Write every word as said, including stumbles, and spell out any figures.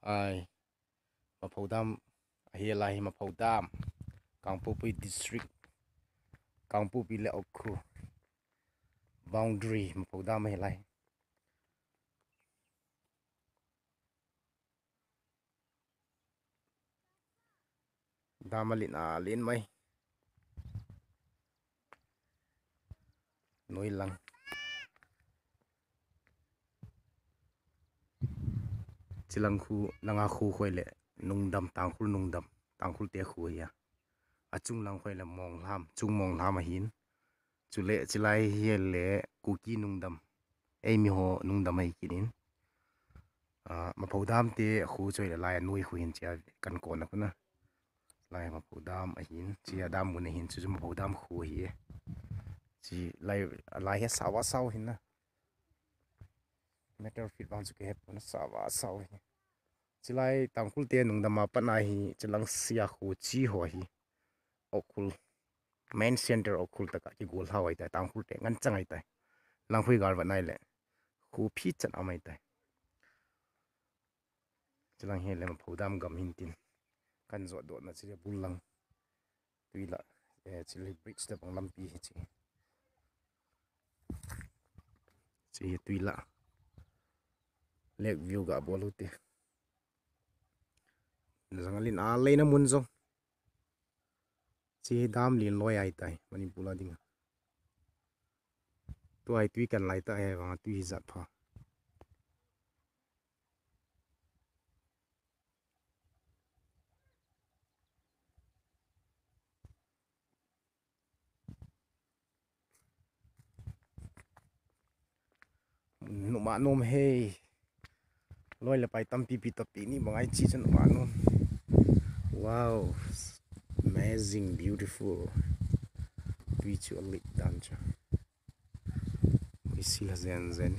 Ai, Maphou Dam ahi lai, Maphou Dam. Kangpokpi District, Kangpokpi le Ukhrul boundary, Maphou Dam ahi lai. Dam alen alen mai. Noi lang. Chilang khu, langa khu khoi le Nungdam, Tangkhul Nungdam, Tangkhul te khu hi a. Achung lang khoi le Monglham, Chung Monglham ahin. Chule chilai hi le Kuki Nungdam, eimi ho Nungdam ahi kit in. Ah, Maphou Dam te khu choi le lai a noi khu hin chia kan kona khu na. Lai Maphou Dam ahin, chia dam mun ahin, chu chu Maphou Dam khu hi. Chi lai, lai hi sao sao hin na. Meter feet vang chu ke hep na sao sao hi. Chilai Tangkhul te Nungdam a pat na hi, chilang sia khu chi ho hi. Ukhrul, main center Ukhrul taka kigol hau ahi tai, Tangkhul te ngan chang ahi tai. Langkhui galvat nai le khu phi chan am ahi tai. Chilang hi le Maphou Dam gam hin tin. Kan jot dot na chi le bul lang. Tui la, eh, chi le bridge te bang lampi hi chi. Chi hi tui la. Lake view ga bol u te. Jang alen alen na mun jong. Chi dam lin loi ahi tai, Manipur a ding. Tua hi tui kan lai ta he, vang tui hi jat pha. Numa nom he. Loi le pai tampi pi tapi ni bangai chi chan numa nom. Wow. Amazing, beautiful. Tui chu alik dan chu. Isi la zen zen.